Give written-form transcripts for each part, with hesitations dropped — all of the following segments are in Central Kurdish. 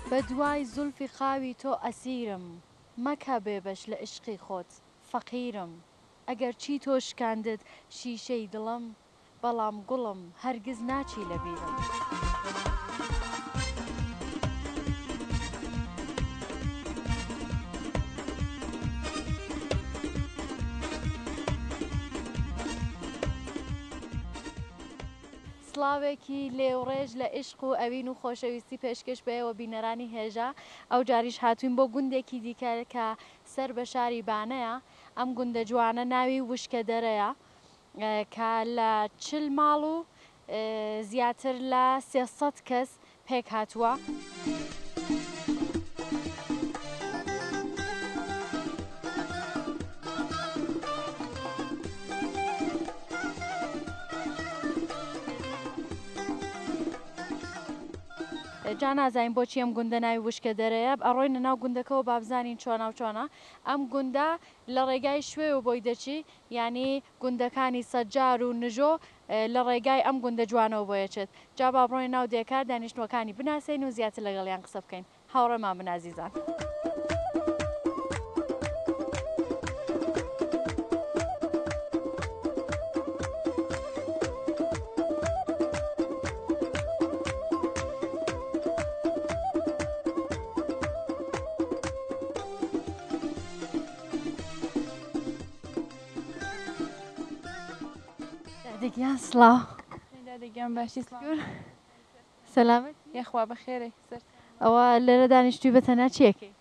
بە دوای زولفی خاوی تۆ ئەسیرم مەکە بێ بەش لە ئیشقی خۆت فەقیرم ئەگەر چی تۆ شکاندت شیشەی دڵم بەڵام گوڵم هەرگز ناچی لە بیرم. سڵاوێکی لێوڕێژ لە ئیشق و ئەوین و خۆشەویستی پێشکەش بە ئێوە بینەرانی هێژا. ئەوجاریش هاتووین بۆ گوندێکی دیکە کە سەر بە شاری بانەیە. ئەم گوندە جوانە ناوی وشکەدەرەیە کە لە 40 ماڵ و زیاتر لە 300 کەس پێکهاتووە. جا نازانین بۆچی ئەم گوندە ناوی وشکە دەرەیە، ئەڕۆینە ناو گوندەکەوە با بزانین چۆنە و چۆنە. ئەم گوندە لە ڕێگای شوێوە بۆی دەچی، یانی گوندەکانی سەجار و نژۆ لە ڕێگای ئەم گوندە جوانەوە بۆی ئەچێت. جا با بڕۆینە ناو دێکە، دانیشتووەکانی بناسین و زیاتر لەگەڵیان قسە بکەین. هاوڕێمان بن ئازیزان. دادە گیان سڵاو. دادە گیان باشی سڵاو. سەلامەتی. یاخوا بەخێرێ سەر. ئەوە لێرە دانیشتووی بە تەنها چی ئەکەی؟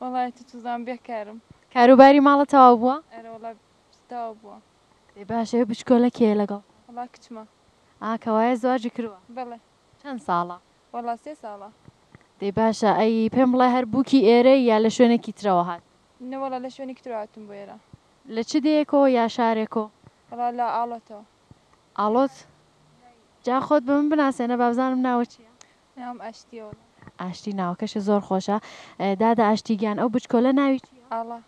وەڵای تو توزان بێکارم. کاروباری ماڵت تەواو بووە؟ ئەرێ وەڵا تەواو بووە. دەی باشە ئەو بچکۆلە کێیە لەگەڵ؟ وەڵا کچمە. ئا کەوایە زواجی کرووە؟ بەڵێ. چەند ساڵە؟ وەڵا سێ ساڵە. دەی باشە ئەی پێم بڵێ هەر بووکی ئێرەی یا لە شوێنێکی ترەوە هاتووی؟ نەوەڵا لە شوێنێکی ترەوە هاتووم بۆ ئێرە. لە چ دێیەکەوە یا شارێکەوە؟ وەڵا لە ئاڵۆتەوە. ئاڵۆت؟ جا خۆت بە من بناسێنە با بزانم ناوت چییە؟ ناوم ئاشتییە وەڵا. ئاشتی ناوەکەشت زۆر خۆشە. دادە ئاشتی گیان ئەو بچکۆلە ناوی چییە؟ ئاڵا.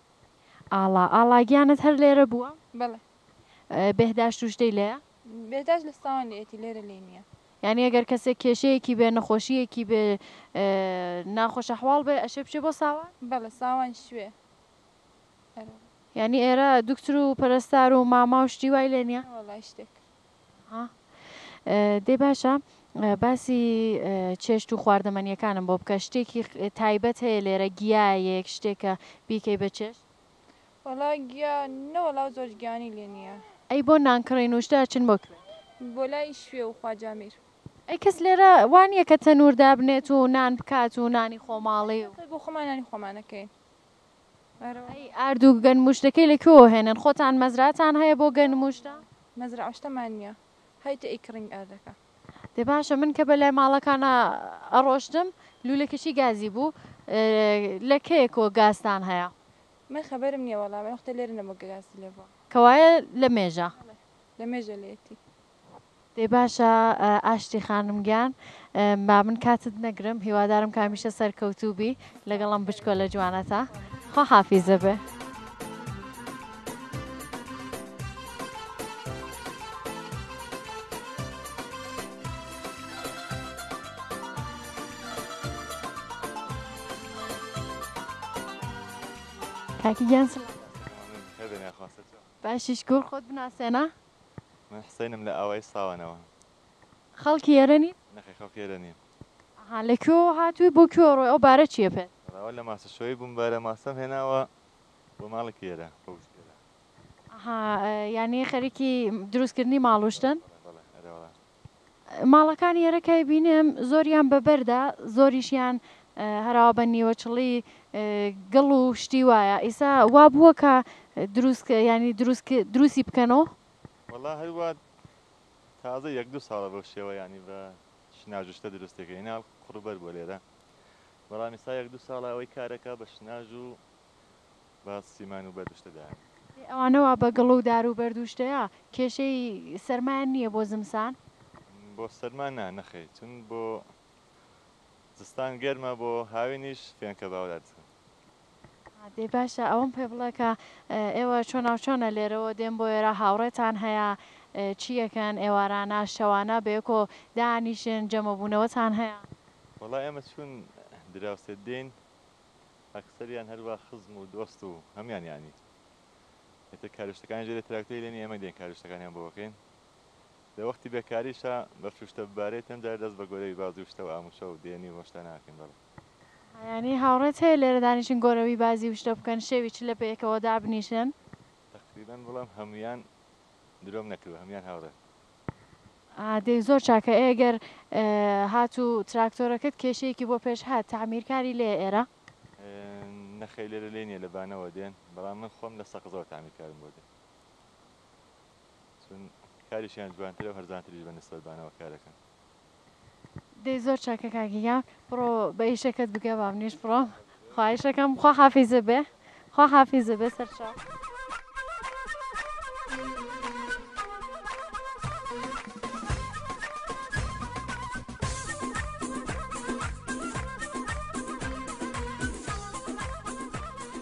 ئاڵا. ئاڵا گیانت هەر لێرە بووە؟ بەڵێ. بێهداشت و شتەی لێیە؟ بێهداشت لە ساوان لێیەتی لێرە لێی نییە. یانی ئەگەر کەسێک کێشەیەکی بێ نەخۆشییەکی بێ ناخۆش ئەحواڵ بێ ئەشێ بچێ بۆ ساوان؟ بەڵێ ساوان شوێ. ئەرێ. یانی ئێرە دوکتر و پەرستار و ماما و شتی وای لێ نییە؟ نەوەڵا هیچ شتێک. ها دەی باشە باسی چێشت و خواردەمەنیەکانم بۆ بکە شتێکی تایبەت هەیە لێرە گیایەک شتێکە بیکەی بە چێشت؟ وەڵا گیا نەوەڵا زۆر گیانی لێ نییە. ئەی بۆ نان کڕین و شتە ئەچن بۆ کوێ؟ بۆ لای شوێ و خواجامیر. ئەی کەس لێرە وا نییە کە تەنور دابنێت و نان بکات و نانی خۆماڵی و. بۆ خۆمان نانی خۆمان ئەکەین. ئەی ئارد و گەنم و شتەکەی لە کوێوە هێنن؟ خۆتان مەزراتان هەیە بۆ گەنم و شتە؟ مەزرەعە شتەمان نییە هەیتە ئەیکڕین ئاردەکە. دەی باشە من کە بە لای ماڵەکانا ئەڕۆشتم لولەکەشی گازی بوو لە کەیەکەوە گازتان هەیە؟ من خەبەرم نیە وەڵا من وەختێ لێرە نەبووە گازی لێ بووە. کەوایە لە مێژە. بەڵێ لە مێژە لێیەتی. دەی باشە ئاشتی خانم گیان با من کاتت نەگرم هیوادارم کە هەمیشە سەرکەوتوو بی لەگەڵ ئەم بچکۆلە جوانەتا خوا حافیزە بێ. کاکی گیان سڵاو. باشی شکور خۆت بناسێنە. من حسینم لە ئاوایی ساوانەوە. خەڵکی ئێرە نیت؟ نەخێر خەڵکی ئێرە نیم. ئەها لە کوێوە هاتووی بۆ کوێ ڕۆی ئەو بارە چییە پێت؟ وەڵا لە ماسەشۆیی بووم بارە ماسەم هێناوە بۆ ماڵێکی ئێرە بۆ وشکێرە. ئەها یانی خەریکی دروست کردنی ماڵ و شتن؟ بەڵێ بەڵێ ئەرێ وەڵا. ماڵەکانی ئێرە کە ئەیبینم زۆریان بە بەردە زۆریشیان هەراوە بە نیوەچڵی گڵ و شتی وایە ئیسا وا بووە کە دروست یانی دروست دروستی بکەنەوە؟ وەڵا هەر وا تازە یەک دوو ساڵە بەو شێوە یانی بە شناژ و شتە دروست دەکەین ئینا قوڕ و بەر بووە لێرە بەڵام ئیستا یەک دوو ساڵە ئەوەی کارەکە بە شناژ و بە سیمان و بەرد و شتە دایان. ئەی ئەوانە وا بە گڵ و دار و بەرد و شتەیە کێشەی سەرمایان نییە بۆ زمسان؟ بۆ سەرما نا نەخەیر چون بۆ زستان گەرمە بۆ هاوینیش فێنکە باوە دادەخەن. دەی باشە ئەوەم پێ بڵێ کە ئێوە چۆناو چۆنە لێرەوە دێن بۆ ئێرە هاوڕێتان هەیە چی ئەکەن ئێوارانە شەوانە بەیەکۆ دانیشن جەمەبوونەوەتان هەیە؟ وەڵا ئێمە چون دراوسێ دێن ئەکسەریان هەروا خزم و دۆست و هەموان یانی ئیتر کاروشتەکانی ژێرە تراکتۆری لێ نیە ئێمە دێن کاروشتەکانیان بۆ بکەین لە وەختی بێکاریشا بەفر و شتە ببارێت ئەم جارە دەست بە گۆرەوی بازی و شتە و ئاموشە و دێنی و شتانە ئەکەین بەڵێ. یانی هاوڕێت هەیە لێرە دانیشن گۆرەوی بازی و شتە بکەن شەوی چلە پێکەوە دابنیشن؟ تەقریبەن بڵێم هەموویان درۆم نەکردوە هەموویان هاوڕێن. ئا دەی زۆر چاکە ئێ گەر هاتوو تراکتۆرەکەت کێشەیەکی بۆ پێش هات تەعمیرکاری لێیە ئێرە؟ نەخەیر لێرە لێ نیە لە بانەوە دێن بەڵام من خۆم لە سەقزەوە تەعمیرکارم بۆ دێ چون کاریشیان جوانترە و هەرزانتریش بە نسبەت بانەوە کارەکەن. دەی زۆر چاکە کاکە گیان بڕۆ بە ئیشەکەت بگە با منیش بڕۆم خواهیشەکەم خوا حافیزت بێ خوا حافیزت بێ سەرچاو.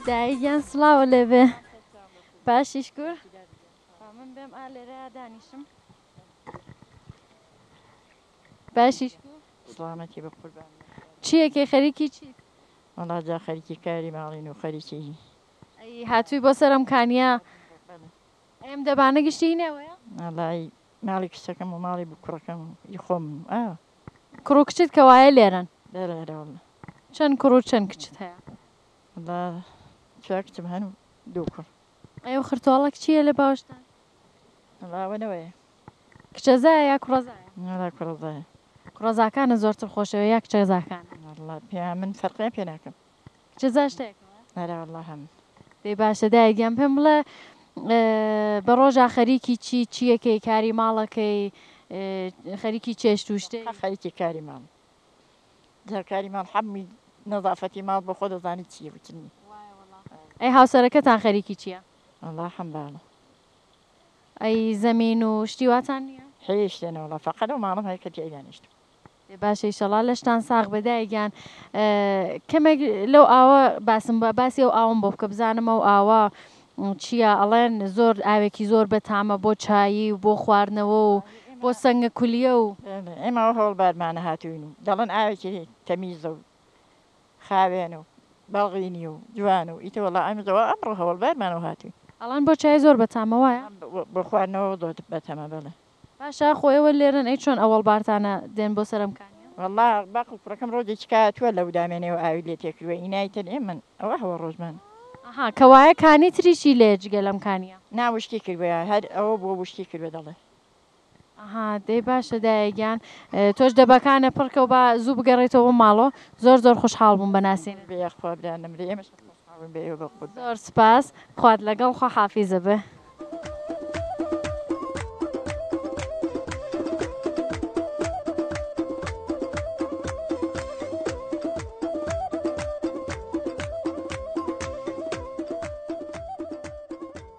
دایە گیان سڵاوە لێبێ باشی شکور با من بێم ئا لێرەیا دانیشم. باشی سڵامەتی بە قوربان. چیەکەی خەریکی چیت؟ وەڵا جا خەریکی کاری ماڵین و خەریکی. ئەی هاتووی بۆ سەر ئەم کانیە؟ ئەی ئەم دەبانە گشتی هی نێوەیە؟ وەڵای ماڵی کچەکەم و ماڵی کوڕەکەم و ئی خۆمن و ئا. کوڕ و کچت کەوایە لێرەن؟ بەڵێ ئەرێ وەڵا. چەند کوڕ و چەند کچت هەیە؟ وەڵا چوار کچم هەن و دوو کوڕ. ئەی ئەو خرتۆڵەک چییە لە باوەشتان؟ وەڵا ئەوە نەوەیە. کچەزایە یا کوڕەزایە؟ وەڵا کوڕەزایە. کوڕەزاکانت زۆرتر خۆشەوێ یا کچەزاکانت؟ وەڵا پێ من فەرقیان پێ ناکەم. کچەزا شتێکە وایە؟ ئەرێ وەڵا هەم. دەی باشە دایە گیان پێم بڵێ بە ڕۆژا خەریکی چی چیەکەی کاری ماڵەکەی خەریکی چێشت و شتێ؟ خەریکی کاری ماڵم. جا کاری ماڵ حەمی نەزافەتی ماڵ بۆ خۆ دەزانی چیە و چ نیە. وایە وەڵا. ئەی هاوسەرەکەتان خەریکی چیە؟ وەڵا حەمباڵە. ئەی زەمین و شتی واتان نیە؟ هیچ شتێ نەوەڵا فەقەت ئەو ماڵەم هەیە کە تیای دانیشتوم. دەی باشە ئیشەڵا لەشتان ساغ بێ دایە گیان کەمێک لەو ئاوە باسم بە باسی ئەو ئاوەم بۆ بکە بزانم ئەو ئاوە چییە ئەڵێن زۆر ئاوێکی زۆر بەتامە بۆ چایی و بۆ خواردنەوە و بۆ سنگە کولیە و. ئێمە ئەو هەوڵ بارمانە هاتووین و دەڵێن ئاوێکی تەمیزە و خاوێن و بەڵغینی و جوان و ئیتر وەڵا ئەمە زۆر ئەمڕۆ هەوڵ بارمانەوە هاتووین. ئەڵێن بۆ چای زۆر بەتامە وایە؟ بۆ خواردنەوە زۆر بەتامە بەڵێ. باشە خۆ ئێوە لێرەن ئەی چۆن ئەوەڵ بارتانە دێن بۆ سەر ئەم کانیە؟ وەڵا باقڵ کوڕەکەم ڕۆژێکی کاتووە لەو دامێنەوە ئاوی لێ تێکردووە ئینای تر ئێمەن ئەوە هەوە ڕۆژمان. ئەها کەوایە کانی تریشی لێیە جگە لەم کانیە؟ نا وشکی کردووە هەر ئەوە بووە وشکی کردووە دەڵێ. ئەها دەی باشە دایە گیان تۆش دەبەکانە پڕکە و با زوو بگەڕێیتەوە بۆ ماڵۆ زۆر زۆر خوشحاڵ بووم بە ناسینت. بێ یاخوا برا نەمری ئێمەش خۆشحاڵ بووین بە ئێوە بە قوربان. زۆر سوپاس خوات لەگەڵ خوا حافیزە بێ.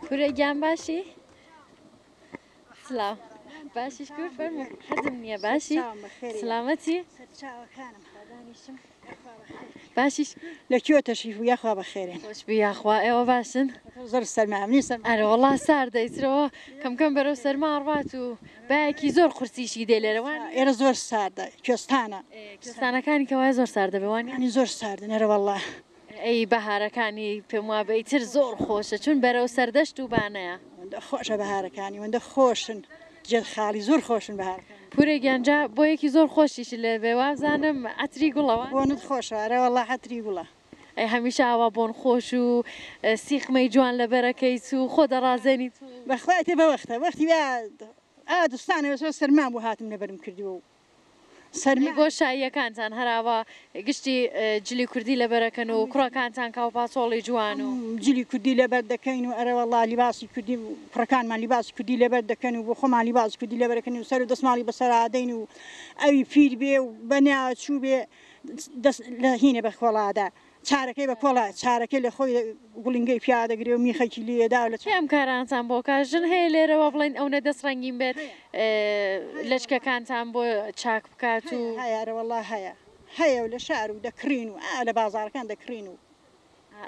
کورە گیان باشی؟ سلاو باشی شکور فەرموو حەزم نییە باشی سلامەتی باشی لە کوێ تەشریف و یاخوا بەخێرێن خۆش بی یاخوا ئێوە باشن زۆر سەرما منی سەرما ئەرێ وەڵا ساردە ئیترەوە کەم کەم بەرەو سەرما ڕات و بایەکی زۆر قورسیشی دێ لێرە وان ئێرە زۆر ساردە کوێستانە کوێستانەکانی کەوایە زۆر ساردە بێ وانیە ینی زۆر ساردن ئەرێ وەڵا ئەی بەهارەکانی پێم وابێ ئیتر زۆر خۆشە چون بەرەو سەردەشت و بانەیە. وەندە خۆشە بەهارەکانی وەندە خۆشن جێت خاڵی زۆر خۆشن بەهارەکانی. پورە گیان جا بۆیەکی زۆر خۆشیشت لێ بێ وابزانم عەتری گوڵە وانیە؟ بۆنت خۆشە ئەرێ وەڵا عەتری گوڵە. ئەی هەمیشە ئاوا بۆن خۆش و سیخمەی جوان لەبەرەکەیت و خۆ دەڕازێنیت و. بەخوا ئیتر بەوەختە وەختی وا ئا دستانە زۆر سەرمام بوو هاتم لەبەرم کردووە و سەرما. بۆ شاییەکانتان هەر ئاوا گشتی جلی کوردی لەبەرەکەن و کوڕەکانتان کاوپاچۆڵی جوان و. جلی کوردی لەبەر دەکەین و ئەرەوەڵا لیباسی کوردی کوڕەکانمان لیباسی کوردی لەبەر دەکەن و بۆ خۆمان لیباسی کوردی لەبەرەکەن و سەر و دەسماڵی بەسەرادەین و ئەوی پیر بێ و بەنیا چوو بێ دەست لە هینە بە کۆڵادا چارەکەی بە کۆڵا چارەکەی لە خۆی گوڵینگەی پیا دەگرێ و میخەکی لێ دا و لە کێ ئەم کارانەتان بۆ کا؟ ژن هەیە لێرە وا بڵێین ئەونە دەست ڕەنگین بێت لەچکەکانتان بۆ چاک بکات و. هەیە هەیە ئەرەوەڵا هەیە هەیە و لە شار و دەکڕین و ئا لە بازاڕەکان دەکڕین و.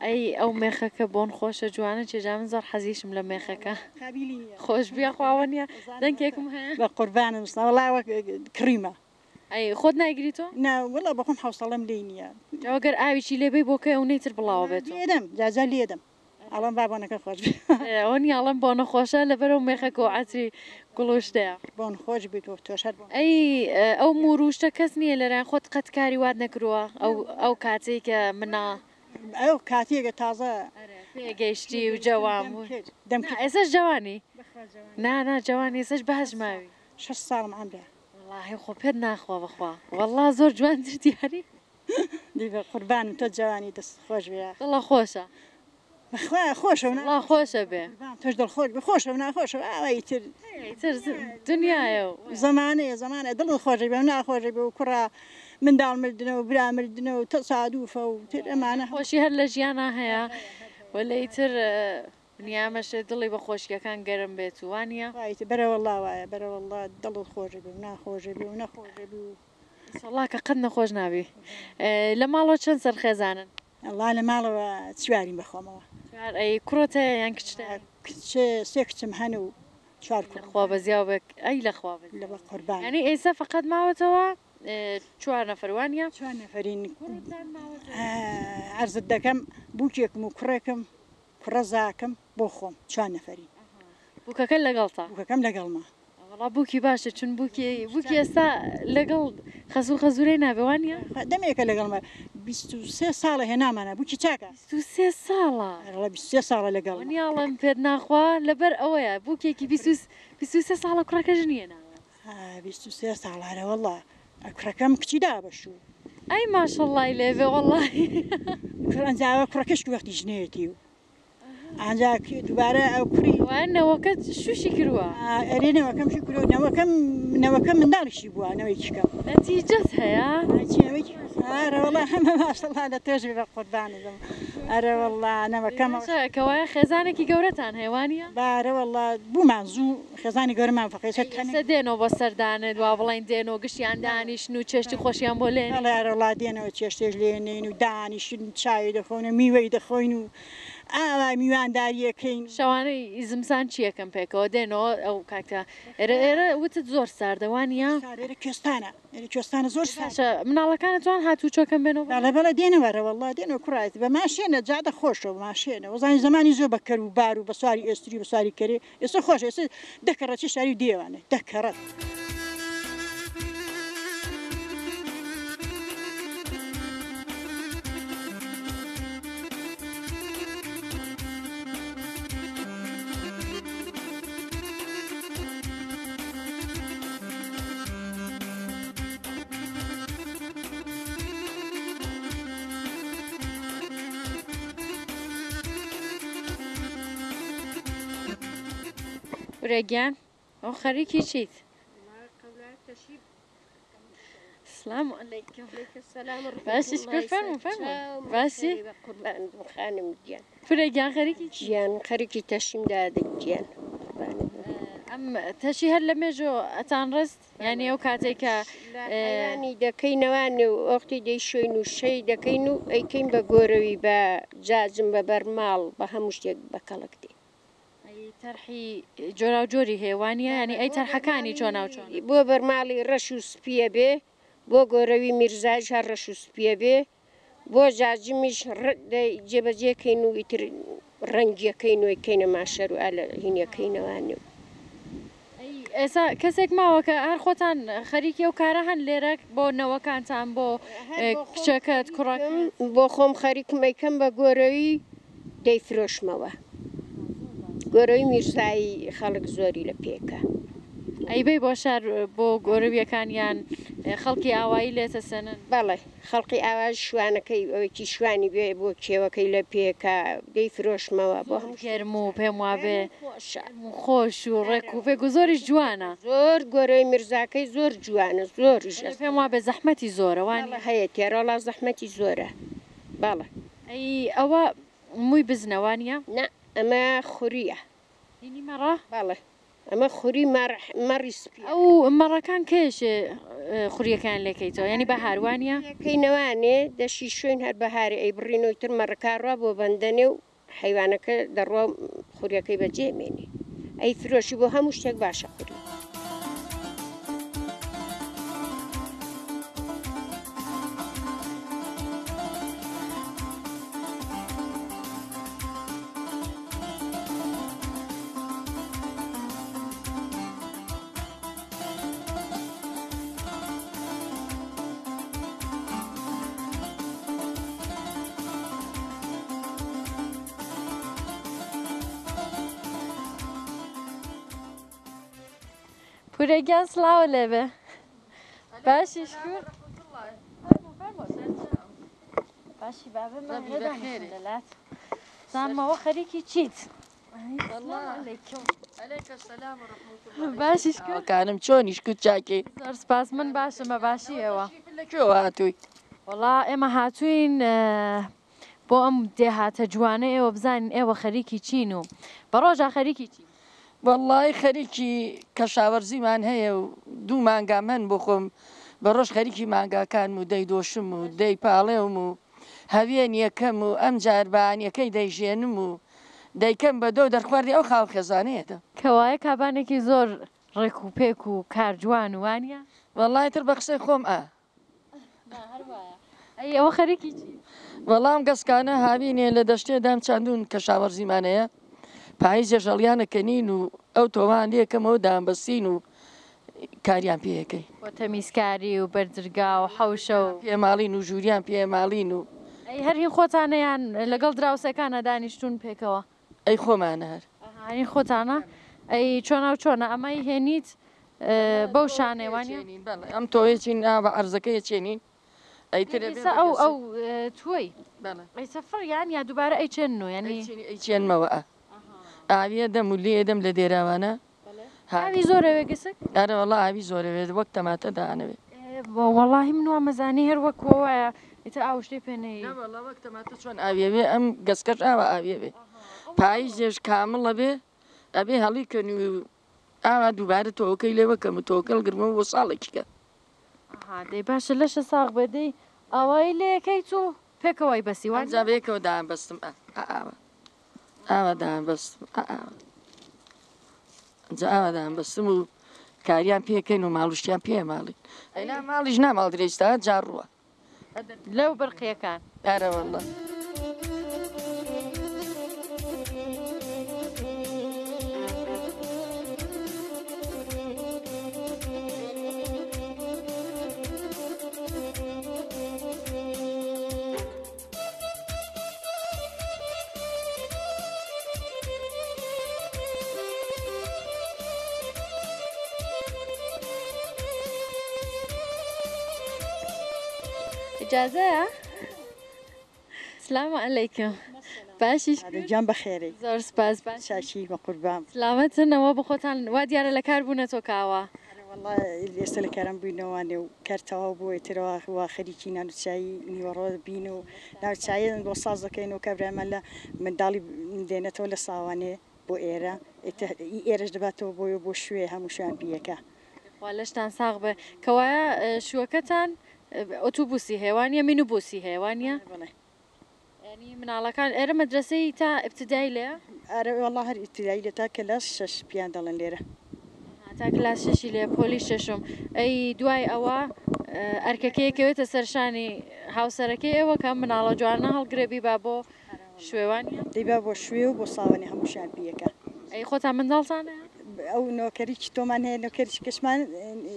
ئەی ئەو مێخەکە بۆن خۆشە جوانە چێ جا من زۆر حەزیشم لە مێخەکە. قابیلی نیە. خۆش بی یاخوا ئەوە نیە دەنکێکم هەیە. بە قوربانت بم وەڵا ئەوە کڕیمە. ئەی خۆت نایگری تۆ؟ نا وەڵا بەخۆم حەوسەڵەم لێی نییە. جا گەر ئاویشی لێ بەی بۆکەی ئەونەی تر بڵاوە بێتۆ. لێدەم جا جا لێدەم ئەڵێم با بۆنەکە خۆش بێ. ئەوە نیە ئەڵێم بۆنە خۆشە لەبەر ئەو مێخەکە و عەتری گوڵ و شتەیە. بۆن خۆش بیت و تۆش هەر بۆن. ئەی ئەو موور و شتە کەس نیە لەرایان خۆت قەت کاری وات نەکرووە ئەو ئەو کاتەی کە منا. ئەو کاتەیە کە تازە. ئەرێ پێگەیشتی و جەوان بووی. دەم نا کرد. ئێسەش جەوانی. بەخوا جەوانم. نا نا جەوانی ئێسەش باش ماوی. 60 ساڵم عەمرە. وەڵاهی خۆ پێت ناخوا بەخوا وەڵا زۆر جوانتر دیاری. دی بە قوربانم تۆ جوانی دەست خۆش بێ. دڵە خۆشە. بەخوا خۆشە و وەڵا خۆشە بێ. قوربان تۆش دڵ خۆش بێ خۆشە و ناخۆشە ئاوا ئیتر. ئیتر دنیایە و. زەمانەیە زەمانە دڵت خۆش بێ و ناخۆش بێ و کوڕە منداڵ مردنە و برا مردنە و تەسادوفە و تر ئەمانە. خۆشی هەر لە ژیانا هەیە وەلێ ئیتر نیامەشێ دڵی بە خۆشیەکان گەرم بێت و وانیە؟ وایە بەرەوەڵا وایە بەرەوەڵا دڵت خۆش بێ و ناخۆش بێ و نەخۆش بێ و. ئیشەڵا کە قەت نەخۆش نابی. لە ماڵەوە چەند سەر خێزانن؟ وەڵا لە ماڵەوە چوارین بە خۆمەوە. چوار ئەی کوڕت هەیە یان کچت هەیە؟ کچ سێ کچم هەن و چوار کوڕم. لەخوا بەزیاو بێ ئەی لەخوا بەزیاو. لە بە قوربان. یانی ئێستا فەقەت ماوەتەوە چوار نەفەر وانیە؟ چوار نەفەرین. کوڕتان ماوەتەوە؟ عەرزت دەکەم بووکێکم و کوڕێکم کوڕەزاکەم بۆ خۆم چوار نەفەرین. بووکەکە لەگەڵتە؟ بووکەکەم لەگەڵمە. وەڵا بووکی باشە چون بووکی بووکی ئێستا لەگەڵ خەزوو خەزوورەی نابێ وانیە؟ دەمێکە لەگەڵمە 23 ساڵە هێنامانە بووکی چاکە. 23 ساڵە؟ ئەرێ 23 ساڵە لەگەڵمە. وەنیە ئەڵێم پێت ناخوا لەبەر ئەوەیە بووکێکی 23 ساڵە کوڕەکە ژنی هێناوە. 23 ساڵ ئەرێ وەڵا کوڕەکەم کچی دا بە شوو. ئەی ماشەڵڵای لێ بێ وەڵڵاهی. ئەنجا ئەوە کوڕەکەش وەختی ژنێتی و ئەنجا دووبارە ئەو کوڕی. وایە نەوەکەت شووشی کردووە؟ ئەرێ نەوەکەم شوو کردووە نەوەکەم نەوەکەم منداڵیشی بووە نەوەیەکی کەم. نەتیجەت هەیە؟ چی نەوەیەکی ئەرێ وەڵا هەمە ماشەڵڵا لە تۆش بێ بە قوربانت بم ئەرێ وەڵا نەوەکەم. باشە کەوایە خێزانێکی گەورەتان هەیە وانیە؟ بارە وەڵا بوومان زوو خێزانی گەورەمان فەقێ سەر تەنێ. ئێستا دێنەوە بۆ سەردانت وا بڵێین دێنەوە گشتیان دانیشن و چێشتی خۆشیان بۆ لێنین؟ بەڵێ ئەرێ وەڵا دێنەوە چێشتێش لێنین و دانیشن چای دەخۆن و میوەی دەخۆین و ئاوا میوانداریەکەین. شەوانەی زمسان چی ئەکەن پێکەوە دێنەوە ئەو کاکە ئێرە ئێرە وتت زۆر ساردە وانیە؟ ساردە ئێرە کوێستانە ئێرە کوێستانە زۆر ساردە. باشە مناڵەکانت توان هاتوچۆکەن بێنەوە بۆ بەڵێ بەڵێ دێنەوە ئەرێ وەڵا دێنەوە کوڕایەتی بە ماشێنە جادە خۆشە بە ماشێنە وەزانی زەمانی زۆر بە کەر و بار و بە سواری ئێستری و بە سواری کەرێ ئێستا خۆشە ئێستا دە کەڕەت چێ شاری و دێوانێ دە کەڕەت. ورە گیان ئەو خەریکی چیت؟ سلام علیکم باشی شکر فەرموو فەرموو باشی خانم گیان پورە گیان خەریکی چی؟ گیان خەریکی تەشیم دادە گیان ئەم تەشی هەر لە مێژۆ ئەتان ڕست یعنی ئەو کاتێک کە حیوانی دەکەینەوانێ و ئۆختی دەیشۆین و شەی دەکەین و ئەیکەین بە گۆرەوی بە جاجم بە بەرماڵ بە هەموو شتێک بە کەڵک دێ. ئەی تەرحی جۆراوجۆری هەیە وانیە یانی ئەی تەرحەکانی چۆناوچۆنن؟ بۆ بەرماڵی ڕەش و سپیە بێ، بۆ گۆرەوی میرزایش هەر ڕەش و سپیە بێ، بۆ جاجمیش جێبەجێ کەین و ئیتر ڕەنگیەکەین و ئەیکەینە ماشەر و ئالە هینیەکەینەوانێ و. ئەی ئێستا کەسێک ماوە کە هەر خۆتان خەریکی ئەو کارە هەن لێرە بۆ نەوەکانتان بۆ کچەکەت کوڕەکەت؟ بۆ خۆم خەریکم ئەیکەم بە گۆرەوی دەیفرۆشمەوە. گۆرەوی میرزایی خەڵک زۆری لە پێکە. ئەی بەی بۆ شار بۆ گۆرەویەکان یان خەڵکی ئاوایی لێتەسەنن؟ بەڵێ خەڵقی ئاوایی شوانەکەی ئەوەیکی شوانی بێ بۆ کێوەکەی لە پێکە دەیفرۆشمەوە بۆ هەموو گەرم و پێم وابێ گەرم و خۆش و ڕێک و پێک و زۆریش جوانە. زۆر گۆرەوی میرزاکەی زۆر جوانە زۆریش ئەس. پێم وابێ زەحمەتی زۆرە وانیە؟ بەڵێ هەیە تێرۆڵا زەحمەتی زۆرە بەڵێ. ئەی ئەوە مووی بزنە وانیە؟ نا ئەمە خوریە. هینی مەڕە؟ بەڵێ ئەمە خوری مەڕ مەڕی سپیە. ئەو مەڕەکان کەیەشێ خوریەکەیان لێکەیتەوە یانی بەهار وانیە؟ لێکەینەوانێ دەشی شۆین هەر بەهارێ ئەیبڕینەوە ئیتر مەڕەکە ڕوا بۆ بەندەنێ و حەیوانەکە دەڕوا و خوریەکەی بەجێ مێنێ ئەیفرۆشی بۆ هەموو شتێک باشە خوری. پورە گیان سڵاوە لێبێ باشی شکور باشی بابە من لەلات زانمەوە خەریکی چیت باشی شکور کانم چۆنی شکور چاکی زۆر سپاس من باشم بە باشیەوە لە کوێوە هاتووی وەڵا ئێمە هاتووین بۆ ئەم دێهاتە جوانە ئێوە بزانین ئێوە خەریکی چین و بە ڕۆژا خەریکی چین؟ وەڵڵاهی خەریکی کەشاوەرزیمان هەیە و دوو مانگام هەن بۆ خۆم بە ڕۆژ خەریکی مانگاکانم و دەیدۆشم و دەیپاڵێوم و هەوێن یەکەم و ئەمجار بەیانیەکەی دەیژێنم و دەیکەم بە دۆ دەرخواردی ئەو خاوەن خێزانەیە دەم. کەوایە کابانێکی زۆر ڕێک و پێک و کار جوان و وانیە؟ وەڵڵاهی تر بە قسەی خۆم ئا. نا هەر وایە. ئەی ئەوە خەریکی چی؟ وەڵا ئەم گەسکانە هاوینێ لە دەشتێ دام چاندوون کەشاوەرزیمان هەیە پاییزێش هەڵیانە کەنین و ئەو تۆوان لێ کەمەوە دامبەستین و کاریان پێ ئەکەین. بۆ تەمیزکاری و بەردرگا و حەوشە و. پێ ماڵین و ژووریان پێ ماڵین و. ئەی هەر هین خۆتانە یان لەگەڵ دراوسێکانا دانیشتوون پێکەوە؟ ئەی خۆمانە هەر. ئەها هین خۆتانە. ئەی چۆنا و چۆنە ئەمەی هێنیت بەو شانەیە وانیە؟ بەڵێ ئەم تۆوەی چین ئا بە عەرزەکەی چێنین ئەی تر ئەبێ ئێستا ئەو ئەو تووەی ئەی سەفر یان یا دووبارە ئەی چێنن و یانی ئەی چێنمەوە ئا ئاویە دەم و لێ دەم لە دێراوانە ئاوی زۆر ئەوێ گسک؟ ئەرێ وەڵا ئاوی زۆر ئەوێت وەک تەماتە دانەوێ. وەڵاهی من وامەزانی هەر وەک وایە ئیتر ئاو شتێ پێ نەیەی. نا وەڵا وەک تەماتە چۆن ئاوی ئەوێ ئەم گەسکەش ئاوا ئاوی ئەوێ پاییزێش کامڵ ئەبێ ئەبێ هەڵی کەنی و ئاوا دووبارە تۆوەکەی لێ وەکەم و تۆوەکە هەڵگرمەوە بۆ ساڵێکی کە. ئەها دەی باشە لەشە ساغ بێ دەی ئاوایی لێ ئەکەیت و پێکەوە ئەیبەستی وانیە؟ ئەمجا بەیەکەوە دایانبەستم ئا ئاوا ئاوا دایانبەستم ئا ئاوا ئەمجا ئاوا دایانبەستم و کاریان پێکەین و ماڵوشتیان پێ ماڵین ئەینا ماڵیش ناماڵدرێ ئیستا جاڕووە. لەو برقیەکان. ئەرە واللە. ئیجازەیە؟ سلام علیکم باشی گیان بەخێرێی. زۆر سپاس باش چاکی بە قوربان. سلامەتن ئەوە بخۆتان وا دیارە لە کار بوونەتۆ کاوە. ئەرێ وەڵا ئێستا لە کاران بووینەوانێ و کار تەواو بووە ئیترەوە وا خەریکی نان و چایی نیوەڕۆ بین و نان و چاییان بۆ ساز دەکەین و کابرایمان لە منداڵی دێنێتەوە لە ساوانێ بۆ ئێرە ئیتر ئی ئێرەش دەباتەوە بۆی و بۆ شوێ هەموو شوێیان پیەکا. خوا لەشتان ساغ بێ کەوایە شووەکەتان ئۆتوبوسی هەیە وانیە مینوبوسی هەیە وانیە؟ بەڵێ. یانی مناڵەکان ئێرە مەدرەسەی تا ئیبتدای لێیە؟ ئەرێ وەڵا هەر ئیبتدایی لێ تا کلاس شەش پیان دەڵێن لێرە. ئەها تا کلاس شەشی لێیە پۆلی شەشم ئەی دوای ئەوە ئەرکەکەی ئەکەوێتە سەر شانی هاوسەرەکەی ئێوە کە ئەم مناڵە جوانە هەڵگرێ بیبا بۆ شوێ وانیە؟ دەیبا بۆ شوێ و بۆ ساوەنێ هەمووشیان پیەکا. ئەی خۆتان منداڵتان هەیە؟ ئەو نۆکەریی تۆمان هەیە نۆکەریی کەشمان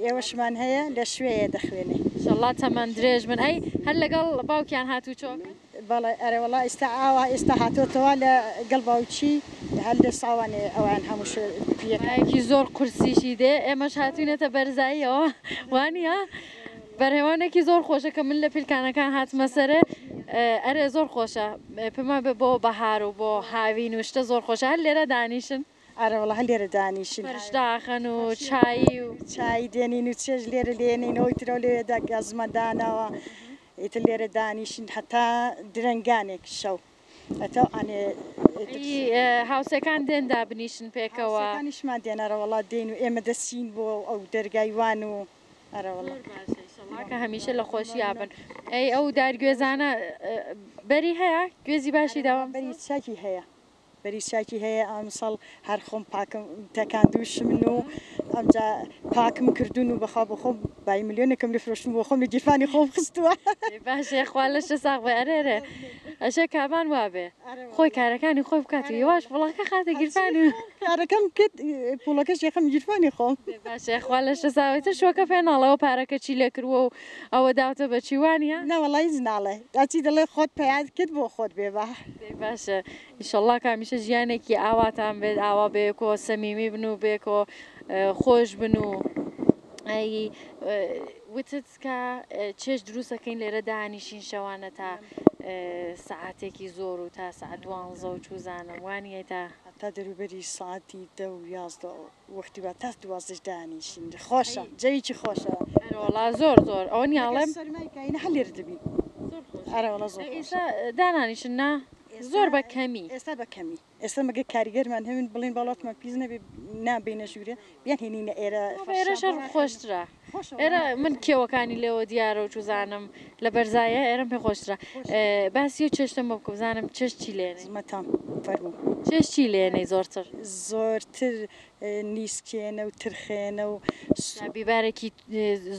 ئێوەشمان هەیە لە شوێیە دەخوێنێ. ئیشەڵا تەمەن درێژ بن ئەی هەر لەگەڵ باوکیان هاتوچۆکەن؟ بەڵێ ئەرێ وەڵا ئیستا ئاوا ئێستا هاتۆتەوە لە گەڵ باوکی هەر لە ساوانێ ئەوان هەموو شوێ پیەکا. بایەکی زۆر قورسیشی دێ ئێمەش هاتوینەتە بەرزاییەوە وانیە؟ بەرهێوانێکی زۆر خۆشە کە من لە پیلکانەکان هاتمە سەرێ ئەرێ زۆر خۆشە پێم وابێ بۆ بەهار و بۆ هاوین و شتە زۆر خۆشە هەر لێرە دانیشن. ئەرێ وەڵا هەر لێرە دانیشن. فەرش داخەن و چایی و. چایی دێنین و چێژ لێرە لێنین ئەوی ترەوە لەوێدا گازمان داناوە ئیتر لێرە دانیشین هەتا درەنگانێک شەو. ئەتەو ئەنێ ئەی هاوسێکان دێن دابنیشن پێکەوە؟ هاوسێکانیشمان دێن ئەرەوەڵا دێن و ئێمە دەچین بۆ ئەو دەرگای وان و ئەرەوەڵا. زۆر باشە ئیشەڵا کە هەمیشە لە خۆشیا بن. ئەی ئەو دار گوێزانە بەری هەیە؟ گوێزی باشی داوە ئەمساڵ؟ بەری چاکی هەیە. بەری چاکی هەیە ئەمساڵ هەر خۆم پاکم تەکاندووشمن و ئەمجا پاکم کردوون و بەخوا بۆ خۆم بای ملیۆنێکم لێ فرۆشتم بۆ خۆم لە گیرفانی خۆم خستووە. باشە یەخوا لەشت ساغ بێ ئەرێ ئەرێ ئەشێ کابان وابێ خۆی کارەکانی خۆی بکات و یەواش پوڵەکە خاتە گیرفانی و. کارەکەم کرد پوڵەکەش یەخەم گیرفانی خۆم. باشە یەخوا لەشت ساغ بێ تر شوەکە پێ ناڵێ ئەوە پارەکە چی لێ کردووە و ئەوە داوتە بە چی وانیە؟ نەوەڵا هیچ ناڵێ ئەچی دەڵێ خۆت پەیات کرد بۆ خۆت بێ با. دەی باشە ئیشەڵا کە هەمیشە ژیانێکی ئاواتان بێت ئاوا بەیەکەوە سەمیمی بن و بەیەکەوە خۆش بن و. ئەی وتت کە چێشت دروست ئەکەین لێرە دانیشین شەوانە تا سەعاتێکی زۆر و تا سەعات دوانزە و چوزانم وانیە تا. تا دەروبەری سەعاتی دە و 11 وەختی وا تا دوازدەش دانیشین خۆشە جەویکی خۆشە. ئەرەوەڵا زۆر زۆر ئەوە نیە ئەڵێم. سەرمای کاینە هەر لێرە دەبین. زۆر خۆشە. ئەرەوەڵا زۆر خۆشە. ئێستا دانانیشن نا؟ زۆر بە کەمی. ئێستا بە کەمی. ئێستا مەگەر کاریگەرمان هەبن بڵێن با وڵاتمان پیس نەبێ نابینە ژوورێ بیان هێنینە ئێرە ئێرەش هەر خۆشترە ئێرە من کێوەکانی لێوە دیارە و چوزانم لە بەرزایە ئێرەم پێ خۆشترە باسی و چێشتم بۆ بکە بزانم چێشت چی لێنێ مەتام فەرموو چێشت چی لێنێ زۆرتر زۆرتر نیسکێنە و ترخێنە و بیبارێکی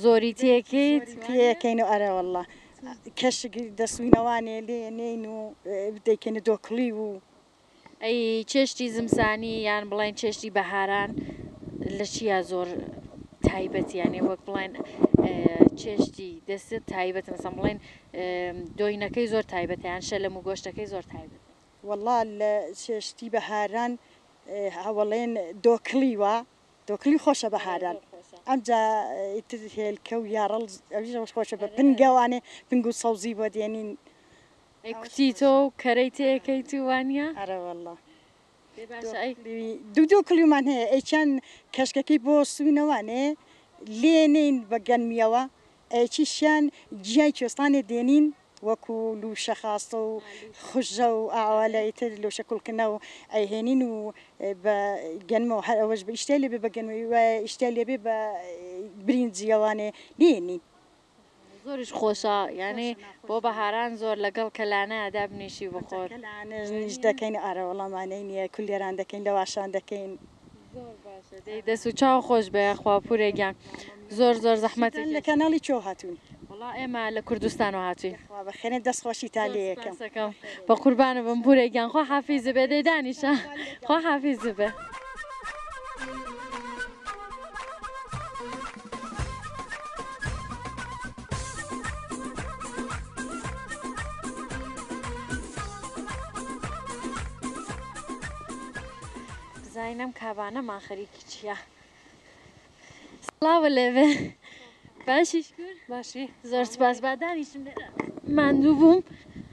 زۆری تێکەیت تێکەین و ئەرە واللە کەشک دەسوینەوانێ لێ نین و دەیکەینە دۆکڵی و ئەی چێشتی زمسانی یان بڵێن چێشتی بەهاران لە چیا زۆر تایبەت یانێ وەک بڵێن چێشتی دەستت تایبەت مەسەن بڵێن دۆینەکەی زۆر تایبەتە یان شەلەم و گۆشتەکەی زۆر تایبەتە. وەڵا لە چێشتی بەهاران هەوەڵێن دۆکڵی وا دۆکڵی خۆشە بەهاران ئەمجا ئیتر هێلکە و یاڕەڵ ئەویش خۆشە بە پنگەوانێ پنگ و سەوزی بۆ دێنین. ئەی کوتی تۆ و کەرەی تێکەیت و وانیە؟ ئەرەوەڵا دەی باشە ئەی. دوو دوو کڵیومان هەیە ئەیچیان کەشکەکەی بۆ سوینەوانێ لێنین بە گەنمیەوە ئەیچیشیان گیای کوێستانێ دێنین وەکو لوشە خاستە و خوژە و ئاوا لە ئیتر لوشە کوڵکنە و ئەیهێنین و بە گەنمەوە هەر ئەوەش بە ئیشتای لێبێ بە گەنمەوەی وایە ئیشتای لێبێ بە برینجیەوانێ لێنین. زۆریش خۆشە یانی بۆ بەهاران زۆر لەگەڵ کەلانە دابنیشی بخۆر. کەلانەش دەکەین ئارە وەڵا مانەی نییە کولێران دەکەین لەواشان دەکەین. زۆر باشە دەی دەست و چاو خۆش بێ یاخوا پورێ گیان زۆر زۆر زەحمەتی لە کەناڵی چۆ هاتوون؟ وەڵا ئێمە لە کوردستانەوە هاتووین. یاخوا بەخێرێن دەست خۆشیتان لێ یەکەم. سپاسەکەم بە قوربانت بم پورێ گیان خوا حافیزت بێ دەی دانیشە خوا حافیزت بێ. بزانین ئەم کابانەمان خەریکی چییە سڵاوە لێبێ باشی شکر باشی زۆر سپاس با دانیشم لێرە ماندوو بووم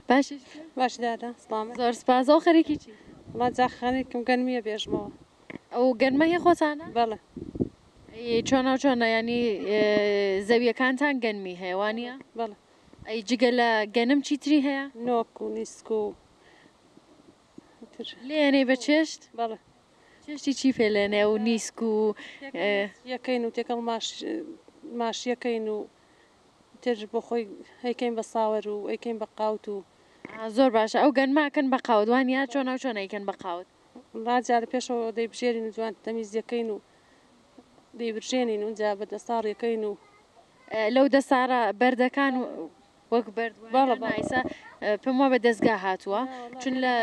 باشی شکر باش دادا سڵامەت زۆر سپاس ئەو خەریکی چی وڵا جا خەریکم گەنمیە بێژمەوە ئەو گەنمە هی خۆتانە؟ بەڵێ. ئەی چۆناو چۆنە یانی زەویەکانتان گەنمی هەیە وانیە؟ بەڵێ. ئەی جگە لە گەنم چیتری هەیە؟ نۆک و نیسک و تر. لێنەی بە چێشت؟ بەڵێ. چێشتی چی پێ لێنێ و نیسک و یەکەین و تێکەڵ ماش ماشیەکەین و تر بۆ خۆی ئەیکەین بە ساوەر و ئەیکەین بە قاوت و. زۆر باشە ئەو گەنمە ئەکەن بە قاوت وانیە؟ چۆناو چۆن ئەیکەن بە قاوت؟ وەڵا جا لە پێشەوە دەیبژێرین و جوان تەمیز دەکەین و دەیبرژێنین و جا بە دەساڕ یەکەین و. لەو دەساڕە بەردەکان وەک بەرد بەڵێ وایە بەڵێ. ئیسا پێم وابێ دەزگا هاتووە چون لە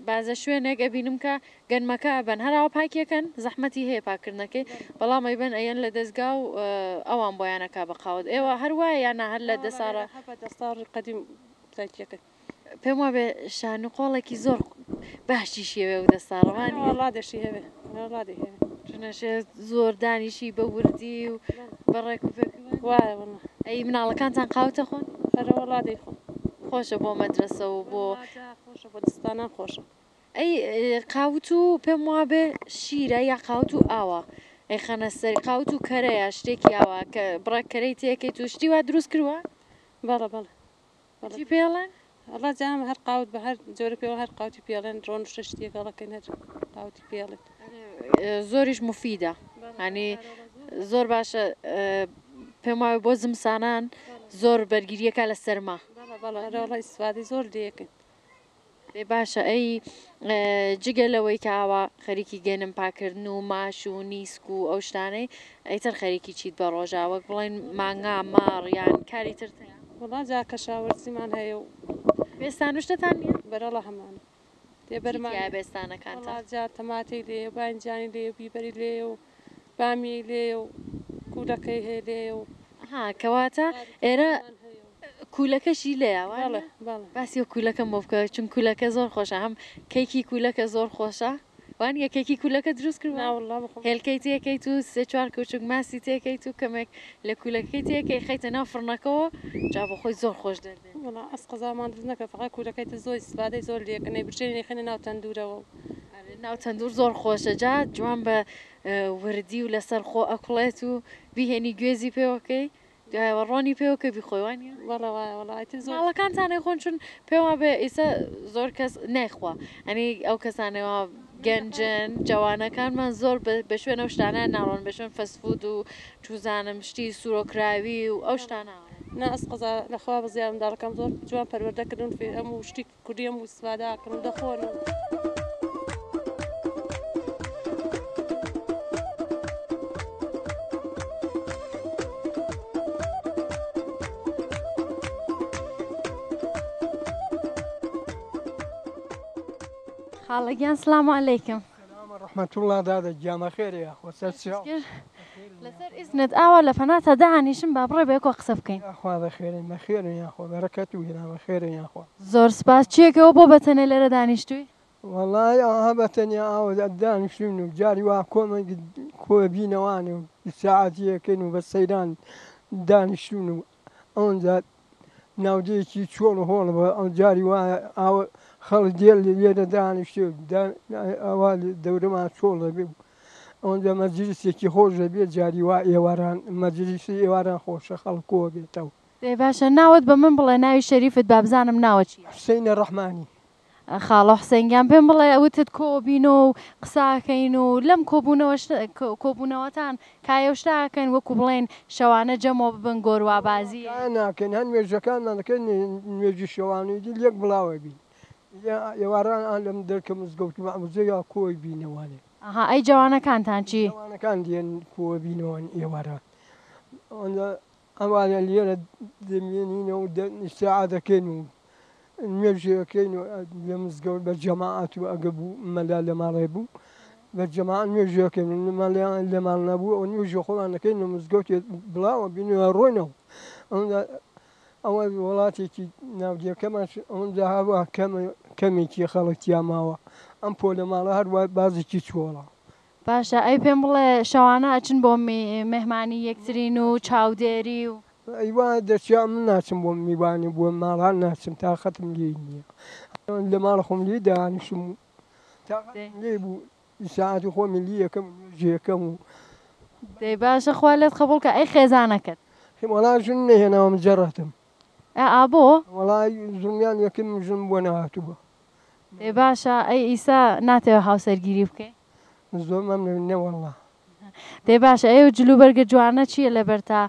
بازە شوێنێک ئەبینم کە گەنمەکە ئەبەن هەر ئاوا پاکیەکەن زەحمەتی هەیە پاکردنەکەی بەڵام ئەیبەن ئەیەن لە دەزگا و ئەوان بۆیان ئەکا بە قاوت ئێوە هەر وایە یان نا هەر لە دەساڕە. هەر بە دەساڕی قەدیم پاکیەکەن. پێم وابێ شان و قۆڵێکی زۆر باشیشی هەوێ و دەساڕە وانیە؟ وەڵا دەشی هەوێ وەڵا دەی هەوێ. چونەشێ زۆر دانیشی بە وردی و بە ڕێک و پێکی وانیە؟ وایە وەڵا. ئەی مناڵەکانتان قاوت ئەخۆن؟ ئەرێ وەڵا دەیخۆن. خۆشە بۆ مەدرەسە و بۆ. وەڵا جا خۆشە بۆ دستانان خۆشە. ئەی قاوت و پێم وابێ شیرە یا قاوت و ئاوە ئەیخەنە سەری قاوت و کەرەیە شتێکی ئاوا کە بڕێک کەرەی تێکەیت و شتی وا دروست کردووە؟ بەڵێ بەڵێ. چی پێڵێن؟ وەڵا جا ئەمە هەر قاوت بە هەر جۆرە پێوە هەر قاوتی پێڵێن ڕۆن و شەشتی گەڵەکەین هەر قاوتی پێڵێن. زۆریش مفیدە ینی زۆر باشە پێم وایە بۆ زمسانان زۆر بەرگریەکە لە سەرما. بەڵێ بەڵێ ئەرێ وەڵا ئیستفادەی زۆر لێ ئەکەین. دەی باشە ئەی جگە لەوەی کە ئاوا خەریکی گەنم پاکردن و ماش و نیسک و ئەو شتانەی ئەیتر خەریکی چیت بە ڕۆژا وەک بڵێن مانگا ماڕ یان کاری ترت هەیە؟ وەڵا جا کەشاوەرزیمان هەیە و. بێستان و شتتان نییە؟ بەرەڵا هەمانە. چی تیایە بێستانەکانتان؟ وەڵا جا تەماتەی لێیە و باینجانی لێیە و بیبەری لێیە و بامیەی لێیە و کوولەکەی هەیە لێیە و. ئەها کەواتە ئێرە کولەکەشی لێیە وانیە؟ بەڵێ بەڵێ. باسی ئەو کولەکەم بۆ بکە چون کولەکە زۆر خۆشە هەم کەیکی کولەکە زۆر خۆشە. وانیە کێکی کولەکە دروست کردوە؟ نا وەڵا بخۆم. هێلکەی تێکەیت و سێ چوار کەوچک ماسی تێکەیت و کەمێک لە کولەکەی تێکەی خەیتە ناو فڕنەکەوە جا بۆ خۆی زۆر خۆش دەردێ. وەڵا ئەس قەزامان دروست نەکرد فەقەت کولەکەی تر زۆر ئیستفادەی زۆر لێکەن ئەیبرژێنین ئەیخەینە ناو تەندورەوە و. ئەرێ ناو تەندور زۆر خۆشە جا جوان بە وردی و لەسەر خۆ ئەکوڵێت و بیهێنی گوێزی پێوەکەی دوایەوە ڕۆنی پێوە کە بیخۆی وانیە؟ بەڵێ وایە وەڵا ئیتر زۆر. ماڵەکانتان ئەیخۆن چون پێم وابێ ئیسە زۆر کەس نایخوا ئەنی ئەو کەسانەی وا گەنجن جەوانەکانمان زۆر بە شوێن ئەو شتانە ناڕۆن بە شوێن فەسفود و چوزانم شتی سوورۆکراوی و ئەو شتانە. نا ئەسقەزا لەخوا بەزیاد منداڵەکەم زۆر جوان پەروەردە کردون فێر هەموو شتی کوردی هەموو ئیستفادە ئەکەن و دەخۆن و. خاڵە گیان سلام علیکم. سلام رحمت اللە دادە گیان بەخێرێ یاخوا سەرچاو. لەسەر ئیزنت ئاوا لە پەناتا دانیشم با بڕێ بەیەکەوە قسە بکەین. یاخوا بەخێرێن بەخێرێن یاخوا بەرەکەت و هێنا بەخێرێن یاخوا. زۆر سپاس چیەکەوە بۆ بەتەنێ لێرە دانیشتووی؟ وەڵای ئاها بەتەنیا ئاوە دانیشتوین و جاری وا کۆمەک کۆبینەوانێ و ساعەتیەکەین و بە سەیران دانیشتوین و ئەونجا ناودێکی چۆڵ و هۆڵ بە ئەو جاری وایە ئاوە خەڵک دێ لێرە دانیشتێ و ئەوا دەورەمان چۆڵ دەبێ و ئەوەندە مەجلیسێکی خۆش دەبێ جاری وا ئێواران مەجلیسی ئێواران خۆشە خەڵک کۆ بێتەوە. دەی باشە ناوت بە من بڵێ ناوی شەریفت با بزانم ناوت چیە. حوسەینە ڕەحمانی. خاڵۆ حسین گیان پێم بڵێ وتت کۆبینۆ و قساکەین و لەم کۆبوونەوە کۆبوونەوەتان کایە و شتە ئەکەن وەکو بڵێن شەوانە جەمەوە ببن گۆروابازی. کایە ناکەین هەر نوێژەکانمان دەکەین نوێژی شەوانەی دی لێک بڵاوە بین ئێواران ئان لەم دەرکە مزگەوت و مەعموزەیا کۆی بینەوانێ. ئەها ئەی جەوانەکانتان چی؟ جەوانەکان دێن کۆ بینەوەن ئێواران ئەوەندە ئەوانە لێرە دەمێنینەوە ئیستراحەت دەکەین و نوێژێ ئەکەین و لە مزگەوت بە جەماعەت و ئەگە بوو مەلا لە ماڵێ بوو بە جەماعەت نوێژێ ئەکەین و مەلا لە ماڵ نەبوو ئەو نوێژی خۆمان دەکەین لە مزگەوتێ بڵاوە بین و ڕۆینەوە ئەوجا ئەوە وڵاتێکی ناودێکەمان ئەوجا هەوا کەمێکی خەڵک تیا ماوە ئەم پۆلە ماڵە هەروا بازێکی چۆڵە. باشە ئەی پێم بڵێ شەوانە ئەچن بۆ مێهمانی یەکترین و چاودێری و. ئەی وا دەچیا من ناچم بۆ میوانی بۆ ماڵان ناچم تاقەتم لێی نییە لە ماڵە خۆم لێی دانیشم و تاقەتم لێی بوو ساعەتی خۆمی لی یەکەم و نوێژی یەکەم و. دەی باشە خوا لێت قبوڵ کا ئەی خێزانەکەت؟ وەڵا ژنم نەهێناوە مجەڕەتم. ئا ئا بۆ؟ وەڵا زوڵمیان لێکردم ژنم بۆ نەهاتووە. دەی باشە ئەی ئیسا ناتەوێ هاوسەرگیری بکەی؟ زۆر مەمنون نەوەڵا. دەی باشە ئەو جلوبەرگە جوانە چیە لەبەرتا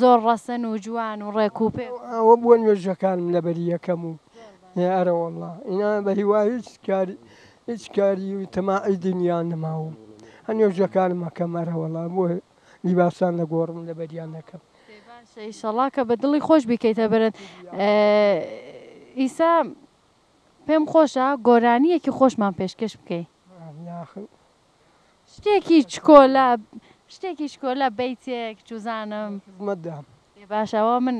زۆر ڕەسەن و جوان و ڕێک و پێک. ئەوە بۆ نوێژەکانم لەبەری یەکەم و ئەرەوەڵا ئینا بە هیوا هیچ کاری هیچ کاری و تەماعی دنیا نەماوم هە نوێژەکانم ئەکەم ئەرەوەڵا بۆ لیباسان دەگۆڕم لەبەریان دەکەم. دەی باشە ئیشەڵا کە بە دڵی خۆش بیکەیتە بەرت ئیسا پێم خۆشە گۆرانیەکی خۆشمان پێشکەش بکەی. شتێکی چکۆلە شتێکی چکۆلە بەیتێک چوزانم. خزمەتدام. ئێ باشە ئەوە من.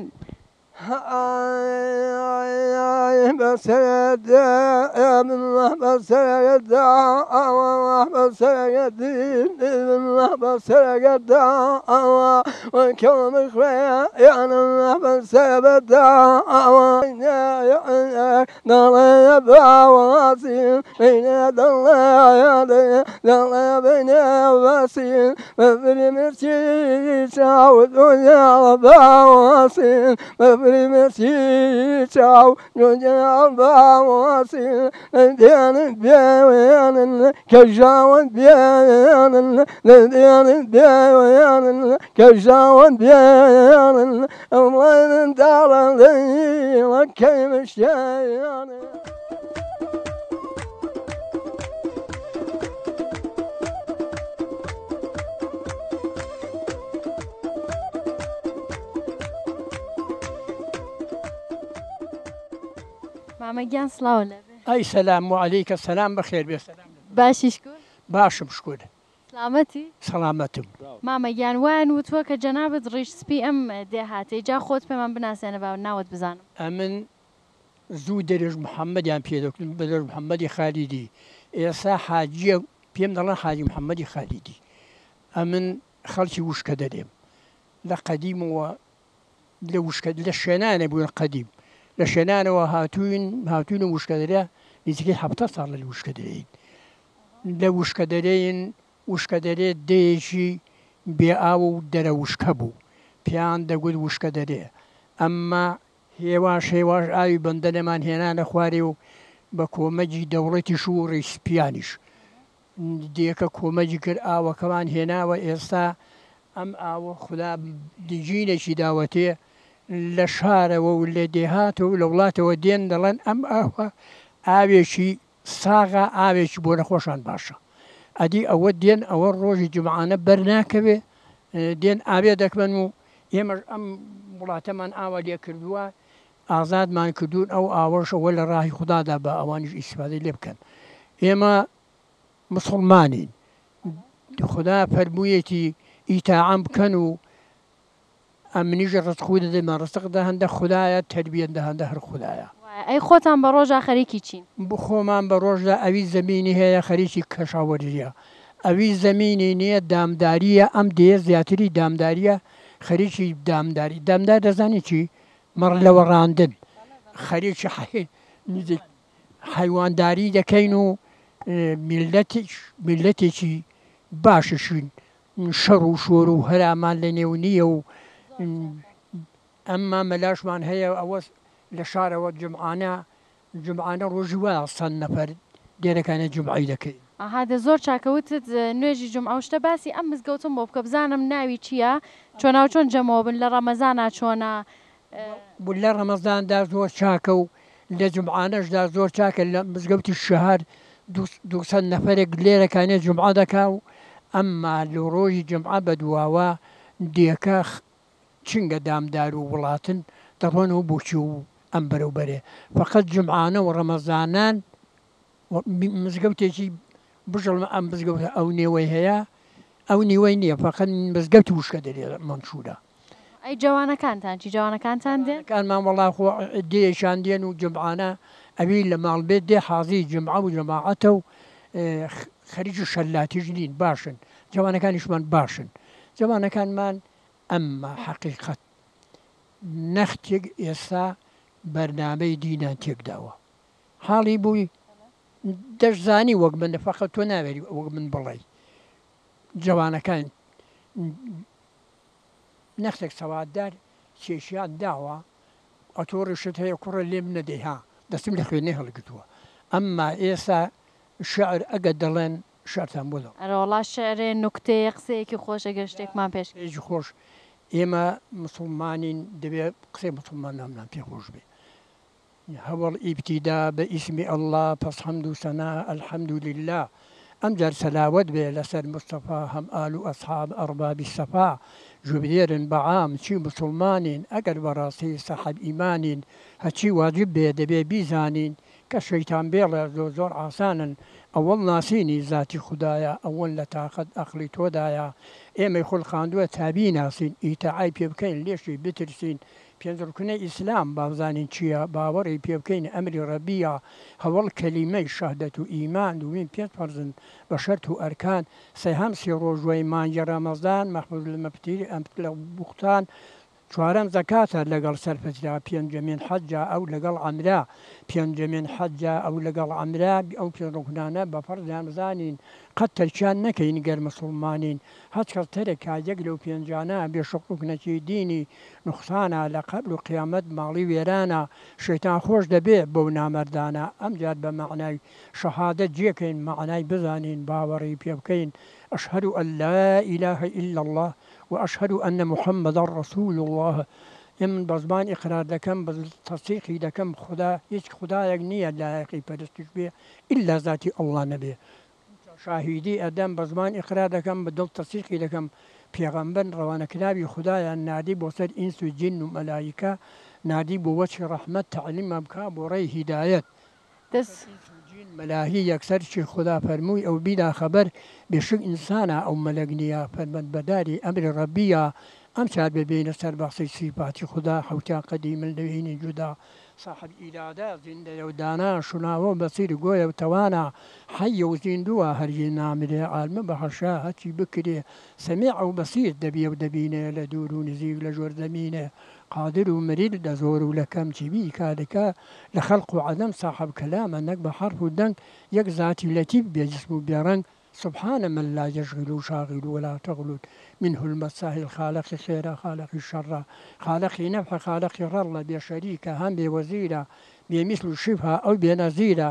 مامە گیان سڵاو لێبێ. ئەی سەلام وعلیکە سەلام بەخێر بێ سەلام لە باشی شکور؟ باشم شکور. سڵامەتی؟ سەڵامەتم. مامە گیان وایان وتووە کە جەنابت ڕیش سپی ئەم دێهاتەی جا خۆت پێمان بناسێنە با ناوت بزانم. ئەمن زوو دەرێژ محەمەدیان پێ دەکوتم بەدەر محەمەدی خالیدی ئێسا حاجیە پێم دەڵێن حاجی محەممەدی خالیدی. ئەمن خەڵکی وشکەدەرێم. لە قەدیمەوە لە وشکە لە شێنانێ بووین قەدیم. لە شێنانەوە هاتووین هاتووینە وشکەدەرە نزیکەی 70 ساڵە لە وشکەدەرێین. لە وشکەدەرێین وشکەدەرێ دێیەکی بێ ئاو و دەرە وشکە بوو. پێیان دەگوت وشکەدەرێ. ئەمما هێواش هێواش ئاوی بەندەنەمان هێنانە خوارێ و بە کۆمەگی دەوڵەتیش و ڕیسپیانیش دێکە کۆمەگی کرد ئاوەکەمان هێناوە ئێستا ئەم ئاوە خودا دگینێکی داوەتێ لە شارەوە و لە دێهاتەوە و لە وڵاتەوە دێن دەڵێن ئەم ئاوە ئاوێکی ساغە ئاوێکی بۆ نەخۆشان باشە ئەدی ئەوە دێن ئەوە ڕۆژی جومعانە بەر ناکەوێ دێن ئاوێ دەکبن و ئێمەش ئەم وڵاتەمان ئاوا لێ کردووە ئازادمان کردوون ئەو ئاوەش ئەوە لە ڕاهی خودادا بە ئەوانیش ئیسفادەی لێ بکەن ئێمە مسوڵمانین خودا فەرموویەتی ئیتاعەم بکەن و ئەمنیش ڕزقو دەدەمە ڕزق دەهەندە خودایە تەربیەت دەهەندە هەر خودایە. وایە ئەی خۆتان بە ڕۆژا خەریکی چین؟ خۆمان بە ڕۆژدا ئەوی زەمینی هەیە خەریکی کەشاوەرزیە ئەوی زەمینی نیە دامداریە ئەم دێیە زیاتری دامداریە خەریکی دامداری دامدار دەزانی چی مەڕ لەوەڕاندن خەریکی نزیک حەیوانداری دەکەین و میللەتیش میللەتێکی باششین شەڕ و شۆر و هەرامان لە نێو نییە و ئەمما مەلاشمان هەیە ئەوە لە شارەوە جومعانە جومعانە ڕۆژی وایە سەد نەفەر دێرەکانێ جومعەی دەکەین. ئەها دە زۆر چاکە وتت نوێژی جومعە و شتە باسی ئەم مزگەوتەم بۆ بکە بزانم ناوی چیە چۆناو چۆن جەمەوە بن لە ڕەمەزانا چۆنە. لە ڕەمەزاندا زۆر چاکە و لە جومعانەشدا زۆر چاکە لە مزگەوتی شار 200 نەفەرێک لێرەکانێ جومعە دەکا و ئەمما لە ڕۆژی جومعە بەدواوە دێکە چنگە دامدار و وڵاتن دەڕۆنەوە بۆ کێو و ئەم بەرەو بەرێ فەقەت جومعانە و ڕەمەزانان مزگەوتێکی بژڵمە ئەم مزگەوتە ئەو نێوەی هەیە ئەو نیوەی نییە فەقەت مزگەوتی وشکە دەرێ مەنشوورە. ئەی جەوانەکانتان چی جەوانەکانتان دێن؟ جەوانەکانمان وەڵا خۆ دێیەکیان دێن و جومعانە ئەوی لە ماڵ بێت دێ حازری جومعە و جەماعەتە و خەریکی شەلاتیش نین باشن جەوانەکانیشمان باشن جەوانەکانمان ئەمما حەقیقەت نەختێک ئێستا بەرنامەی دینیان تێکداوە حاڵی بووی دەشزانی وەک من فەقەت تۆ ناوێری وەک من بڵێی جەوانەکان نەختێک سەواددار کێشیان داوە ئەتۆ ڕیشت هەیە کوڕە لێم نەدەی ها دەستم لە خوێندنی هەڵگرتووە ئەمما ئێستا شعر ئەگە دەڵێن شعرتان بۆ دەڵێم. ئەرەوەڵا شعرێ نوکتەیە قسەیەکی خۆش ئەگەر شتێکمان پێش. قسەیەکی خۆش ئێمە مسوڵمانین دەبێ قسەی مسوڵمانانمان پێ خۆش بێ هەوەڵ ئیبتیدا بە ئیسمی اللە پەس حەمد و سەنا الحمد للە ئەمجار سەلاوەت بێ لەسەر مستەفا هەم ئال و ئەسحاب ئەڕبابی سەفا گوێبدێرن بە عام چی موسوڵمانین ئەگەر بەڕاستی ساحەب ئیمانین هەرچی واجب بێ دەبێ بیزانین کە شەیتان بێڵێ زۆر زۆر ئاسانن ئەوەڵ ناسینی زاتی خودایە ئەوەڵ لە تاقەت ئەقڵی تۆدایە ئێمەی خولقاندوە تا بیناسین ئیتاعەی پێ بکەین لێشی بترسین پێنج ڕوکنەی ئیسلام با بزانین چیە باوەڕی پێ بکەین ئەمری ڕەبیە هەوەڵ کەلیمەی شەهدەت و ئیمان دوومین پێنج فەرزن بە شەرت و ئەرکان سێهەم سی ڕۆژوەی مانگی ڕەمەزان مەحفوز لە مەفتیر لە بوختان چوارەم زەکاتە لەگەڵ سەرفجرا پێنجەمین حەجە ئەو لەگەڵ عەمرە پێنجەمین حەجە ئەو لەگەڵ عەمرە ئەو پێنج ڕوکنانە بە فەرزیان بزانین قەت تەرکیان نەکەین گەر مسوڵمانین هەچ کەس تەرک کا یەک لەو پێنجانە بێ شک ڕوکنەکی دینی نوقسانە لە قەبر و قیامەت ماڵی وێرانە شەیتان خۆش دەبێ بەو نامەردانە ئەمجار بە مەعنای شەهادەت جێ کەین مەعنای بزانین باوەڕی پێ بکەین اشهد ان لا اله الا اللە و اشهد ان محمدا رسول اللە من بە زمان ئیقرار دەکەم بە دڵ تەسدیقی دەکەم خودا هیچ خودایەک نییە لایەقی پەرستش بێ ئیلا زاتی اللە نەبێ شاهیدی ئەدەم بە زمان ئیقرار دەکەم بە دڵ تەسدیقی دەکەم پێغەمبەر ڕەوانەکراوی خودایە ناردی بۆ سەر ئینس و جین و مەلایکە ناردی بۆ وەجهی ڕەحمەت تەعلیمان بکا بۆ ڕێی هیدایەت دەست. جین مەلاهی یەکسەر چی خودا فەرمووی ئەو بیدا خەبەر بێ شک ئینسانە ئەو مەلەک نیە فەرمانبەرداری ئەمری ڕەبیە ئەم چار بێ بێینە سەر بەحسی سیفاتی خودا حەوتیان قەدیمن لەوینی جودا. ساحەب ئیرادە، زیندەیە و دانا، شناوە و بەسیر، گۆیە و تەوانا، حەیە و زیندووە، هەرگیز نامرێ، عالمە بە حەشا، هەرچی بکرێ، سەمیعە و بەسیر، دەبیێ و دەبینێ، لە دوور و نزیک، لە ژۆر زەمینێ، قادر و مرید، لە زۆر و لە کەم، چی بیکا دکا، لە خەلق و عەدەم، ساحەب کەلامە، نەک بە حەرف و دەنگ، یەک زاتی لەتیف، بێ جسم و بێ ڕەنگ، سبحان من لا یشغل شاغل ولا تغل منه المساهل خالقی خێرە خالقی شەڕە خالقی نەفعە خالقی ڕەڕە بێ شەریکە هەم بێ وەزیرە بێ میسل و شیبهە ئەو بێ نەزیرە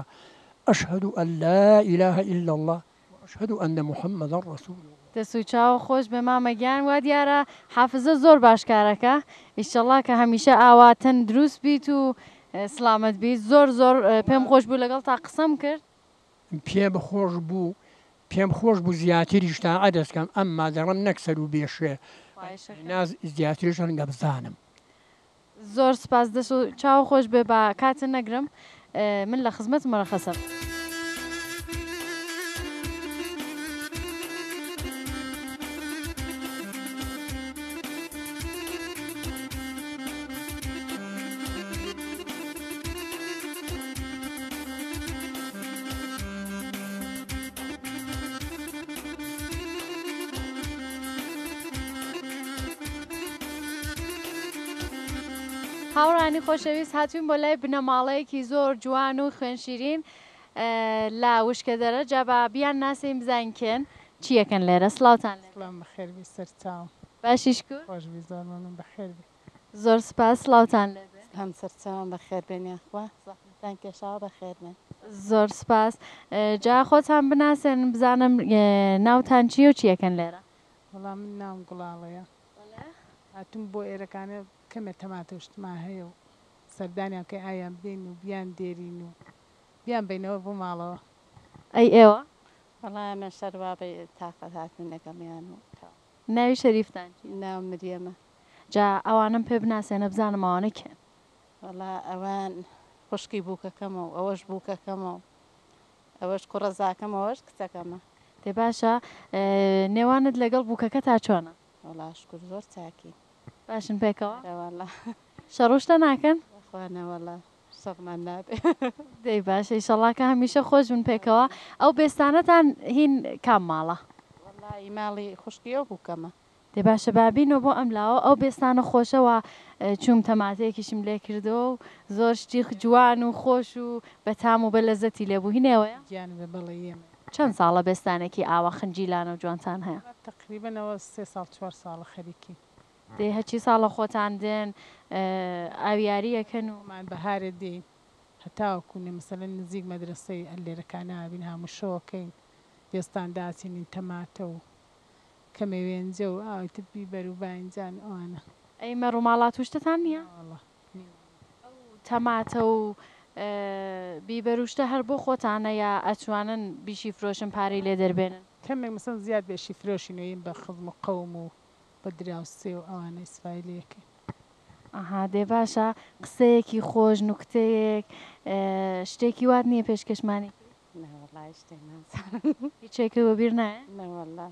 اشهد ان لا اله الا اللە و اشهد ان محمدا رسول اللە. دەست و چاو خۆش بێ مامە گیان وا دیارە حافزە زۆر باش کارەکا ئیشەڵا کە هەمیشە ئاوا تەن دروست بیت و سڵامەت بیت زۆر زۆر پێم خۆش بوو لەگەڵتا قسەم کرد. پێم خۆش بوو پێم خۆش بوو زیاتریش تا عەرز کەم ئەمما دەڵێم نەک سەر و بێ شوێ نا زیاتریش ڕەنگە بزانم. زۆر سپاس دەست و چاو خۆش بێ با کاتت نەگرم من لە خزمەت مرەخەسم. هاوڕانی خۆشەویست هاتوین بۆ لای بنەماڵەیەکی زۆر جوان و خوێن شیرین لە وشکەدەرە جا با بیان ناسین بزانین کێن چیەکەن لێرە سڵاوتان لێ سڵام بەخێربی سەرچاوم باشی شکور خۆش بی زۆر مەمنون بەخێربی. زۆر سپاس سڵاوتان لێ بێ. سلام سەرچاوان بەخێر بێن یاخوا زەحمەتان کێشاوە بەخێر بێن. زۆر سپاس جا خۆتان بناسێنن بزانم ناوتان چیە و چیەکەن لێرە. وەڵا من ناوم گوڵاڵەیە هاتووم بۆ ئێرەکانە کەمێ تەماتە و شتمان هەیە و سەردانیان بکەین ئاویان بدەین و بیان دێرین و بیان بەینەوە بۆ ماڵەوە. ئەی ئێوە؟ وەڵا ئێمەش هەر وا بێ تاقەت هاتووین لەگەڵیان و تەواو. ناوی شەریفتان چیە؟ ناوم مریەمە. جا ئەوانەم پێ بناسێنە بزانم ئەوانە کێن. وەڵا ئەوان خوشکی بووکەکەمە و ئەوەش بووکەکەمە و ئەوەش کوڕەزاکەمە و ئەوەش کچەکەمە. دەی باشە نێوانت لەگەڵ بووکەکەتا چۆنە؟ وەڵا شوکر زۆر چاکین. باشن پێکەوە؟ ئەرەوەڵا. شەڕو شتە ناکەن؟ بەخوا نەوەڵا شەڕمان نابێ. دەی باشە ئیشەڵا کە هەمیشە خۆش بن پێکەوە. ئەو بێستانەتان هین کام ماڵە؟ وەڵا ئی ماڵی خوشکی ئەو بووکەمە. دەی باشە با بینەوە بۆ ئەم لاوە ئەو بێستانە خۆشە وا چووم تەماتەیەکیشم لێ کردەوە و زۆر شتی جوان و خۆش و بە تام و بە لەزەتی لێ بوو هین ئێوەیە؟ گیانم بێ بەڵێ ئی ئێمەیە. چەند ساڵە بێستانێکی ئاوا خنجیلانە و جوانتان هەیە؟ وەڵا تەقریبەن ئەوە سێ ساڵ چوار ساڵە خەریکین. دەی هەرچی ساڵە خۆتان دێن ئاویاری ئەکەن و. خۆمان بەهارێ دێین هەتاوەکو نێ مەسەلەن نزیک مەدرەسەی ئەللێرەکانا ئەبین هاموشۆ ئەکەین بێستان داچنین تەماتە و کەمێ وێنجە و ئاوی تر بیبەر و باینجان و ئەوانە. ئەی مەڕ و ماڵات و شتتان نییە؟ نەوەڵا نیمانە. ئەو تەماتە و بیبەر و شتە هەر بۆ خۆتانە یا ئەتوانن بیشی فرۆشن پارەی لێ دەربێنن؟ کەمێک مەسەلەن زیاد بێ ئەشی فرۆشین و ئەیین بە خزم و قەوم و بە دراوسێ و ئەوانە ئیسفای لێ ئەکەین. ئەها دەی باشە قسەیەکی خۆش نوکتەیەک شتێکی وات نییە پێشکەشمانی کەی؟ نەوەڵا هیچ شتێک نازانم. هیچێکت وەبیر نایە؟ نەوەڵا.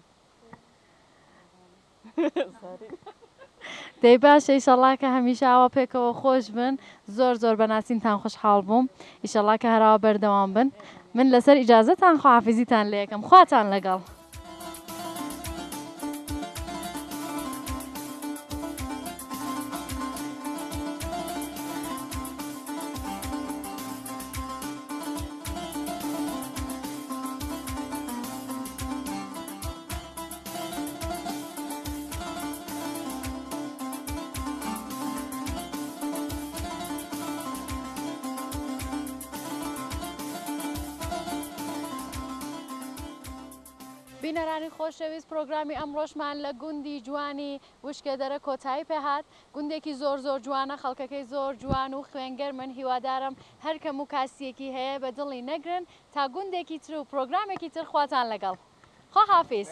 دەی باشە ئیشەڵا کە هەمیشە ئاوا پێکەوە خۆش بن زۆر زۆر بە ناسینتان خۆشحاڵ بووم ئیشەڵا کە هەراوا بەردەوام بن من لەسەر ئیجازەتان خواحافیزیتان لێ ئەکەم خواتان لەگەڵ. بینەرانی خۆشەویست پرۆگرامی ئەمڕۆشمان لە گوندی جوانی وشکێدەرە کۆتایی پێهات گوندێکی زۆر زۆر جوانە خەڵکەکەی زۆر جوان و خوێنگەرمن هیوادارم هەر کەم و کاسیەکی هەیە بە دڵی نەگرن تا گوندێکی تر و پرۆگرامێکی تر خواتان لەگەڵ. خواحافیز.